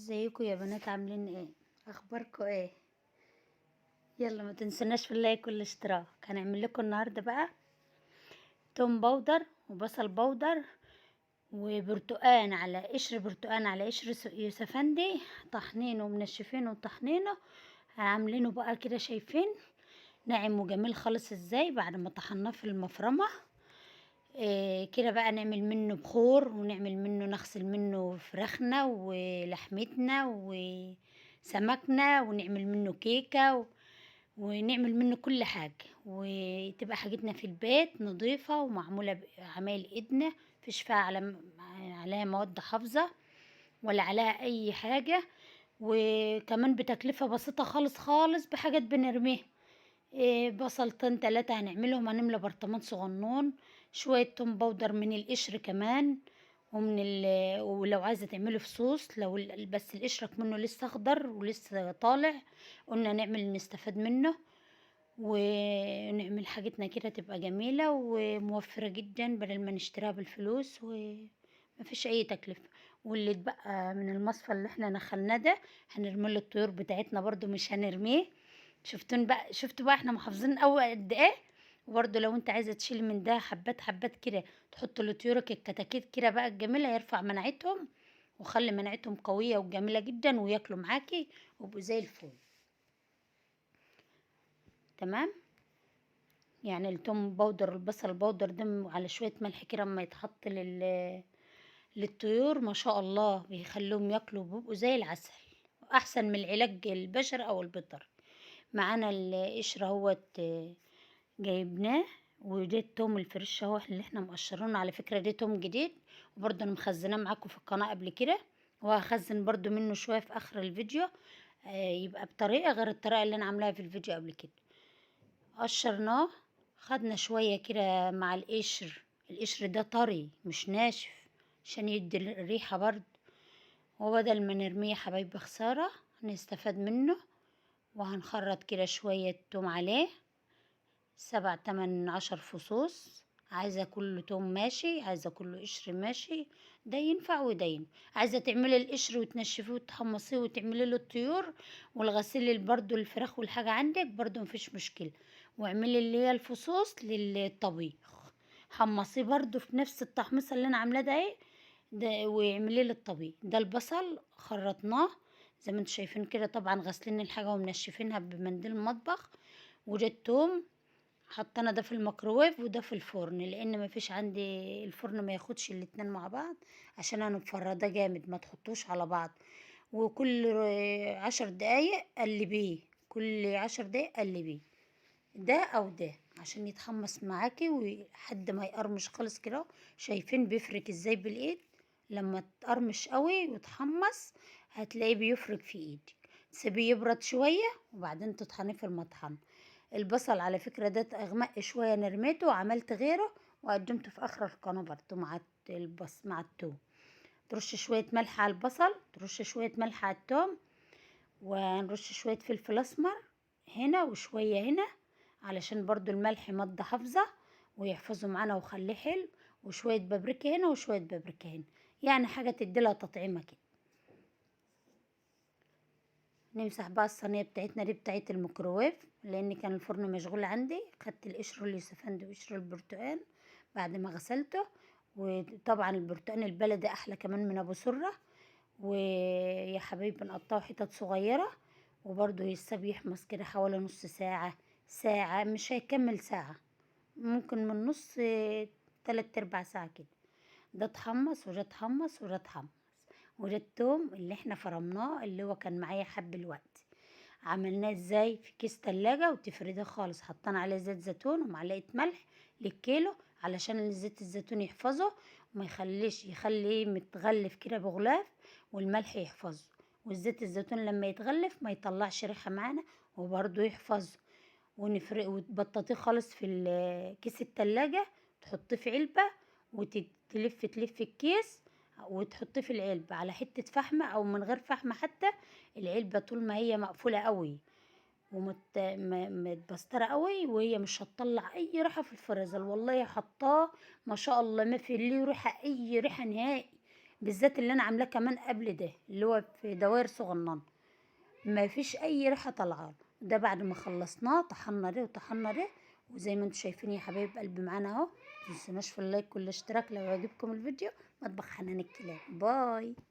ازيكم يا بنات؟ عاملين ايه؟ اخباركم ايه؟ يلا ما تنسوناش في ال like والاشتراك. هنعمل لكم النهارده بقى توم powder وبصل powder وبرتقان على قشر برتقان على قشر يوسفندي، طحنينه ومنشفينه وطحنينه، عاملينه بقى كده شايفين ناعم وجميل خالص ازاي بعد ما طحناه في المفرمه. إيه كده بقى نعمل منه بخور ونعمل منه، نغسل منه فراخنا ولحمتنا وسمكنا، ونعمل منه كيكة ونعمل منه كل حاجة، وتبقى حاجتنا في البيت نظيفة ومعمولة بعمايل ايدنا، مفيش فيها عليها مواد حافظة ولا عليها اي حاجة، وكمان بتكلفة بسيطة خالص خالص بحاجات بنرميها. إيه بصلتين تلاتة هنعملهم، هنملى برطمان صغنون، شوية توم powder من القشر كمان، ولو عايزة تعملي فصوص، لو بس القشرك منه لسه اخضر ولسه طالع، قلنا نعمل نستفاد منه ونعمل حاجتنا كده تبقى جميلة وموفرة جدا بدل ما نشتريها بالفلوس ومفيش اي تكلفة. واللي اتبقى من المصفى اللي احنا نخلناه ده هنرمي له الطيور بتاعتنا برضو، مش هنرميه. شفتون بقى؟ شفتوا بقى احنا محافظين قوي قد ايه؟ وبرضو لو انت عايزه تشيل من ده حبات حبات كده تحط لطيورك الكتاكيت كده بقى الجميلة، يرفع مناعتهم وخلي مناعتهم قوية وجميلة جدا، وياكلوا معاكي ويبقوا زي الفل. تمام؟ يعني التوم powder والبصل powder ده على شوية ملح كده اما يتحط للطيور ما شاء الله بيخلوهم ياكلوا وبيبقوا زي العسل، احسن من العلاج البشري او البيطري. معانا القشر اهوت جايبناه، وده التوم ال fresh اهو اللي احنا مقشرينه. على فكرة ده توم جديد وبرده انا مخزناه معاكم في القناة قبل كده، وهخزن برده منه شوية في اخر الفيديو، يبقى بطريقة غير الطريقة اللي انا عاملاها في الفيديو قبل كده. قشرناه، خدنا شوية كده مع القشر، القشر ده طري مش ناشف عشان يدي الريحة برده، وبدل ما نرميه يا حبايبي خسارة نستفاد منه. وهنخرط كده شوية توم عليه، 7 8 10 فصوص، عايزة كله توم ماشي، عايزة كله قشر ماشي، ده ينفع وده ينفع. عايزة تعملي القشر وتنشفيه وتحمصيه وتعملي له الطيور والغسيل برضو الفراخ والحاجة عندك برضو مفيش مشكلة، واعملي اللي هي الفصوص للطبيخ، حمصية برضو في نفس التحميصة اللي انا عاملاه ده اهي ده، واعمليه للطبيخ. ده البصل خرطناه زي ما انتم شايفين كده، طبعا غاسلين الحاجة ومنشفينها بمنديل المطبخ. وده التوم حطينا ده في الميكروويف وده في الفرن، لان ما فيش عندي الفرن ما ياخدش الاتنين مع بعض عشان انا مفرده جامد، ما تحطوش على بعض. وكل 10 دقايق قلبية، كل 10 دقايق قلبية ده او ده عشان يتحمص معاكي ولحد ما يقرمش خالص كده. شايفين بيفرك ازاي بالايد؟ لما تقرمش قوي وتحمص هتلاقيه بيفرك في ايدك. تسيبيه يبرد شوية وبعدين تطحنيه في المطحن. البصل على فكرة ده اغمق شوية، انا رميته وعملت غيره وقدمته في اخر القناة برضو مع البصل مع التوم. ترش شوية ملح على البصل، ترش شوية ملح على التوم، ونرش شوية فلفل اسمر هنا وشوية هنا علشان برضو الملح مادة حافظه ويحفظه معانا وخليه حلو، وشوية بابريكا هنا وشوية بابريكا هنا، يعني حاجة تديلها تطعيمه كده. نمسح بقى الصينية بتاعتنا دي بتاعت الميكروويف لان كان الفرن مشغول عندي. خدت القشر اليوسفندي وقشر البرتقال بعد ما غسلته، وطبعا البرتقال البلدي احلى كمان من ابو سره. ويا حبايبي نقطعه حتت صغيرة، وبرده يسيب يحمص كده حوالي نص ساعة ساعة، مش هيكمل ساعة، ممكن من نص 3/4 ساعة كده. ده اتحمص وده اتحمص وده اتحمص. وده التوم اللي احنا فرمناه اللي هو كان معايا حب الوقت، عملناه ازاي؟ في كيس تلاجة وتفرده خالص، حطينا عليه زيت زيتون ومعلقة ملح للكيلو علشان زيت الزيتون يحفظه وما يخليش، يخليه متغلف كده بغلاف والملح يحفظه، والزيت الزيتون لما يتغلف ما يطلعش ريحة معانا وبرده يحفظه. ونفرق وتبططيه خالص في كيس التلاجة، تحطيه في علبة وتلف تلف الكيس وتحطيه في العلبة على حتة فحمة او من غير فحمة حتى. العلبة طول ما هي مقفولة قوي ومتبسترة قوي وهي مش هتطلع اي ريحة في الفريزر، والله حطاه ما شاء الله ما في ليه ريحة اي ريحة نهائي، بالذات اللي انا عاملاه كمان قبل ده اللي هو في دوائر صغننه، ما فيش اي ريحه طالعه. ده بعد ما خلصناه طحنا ده وطحنا ده، وزي ما انتم شايفين يا حبايب قلبي معانا اهو. متنسوناش في ال like والاشتراك لو عجبكم الفيديو. مطبخ حنان الكلاب، bye.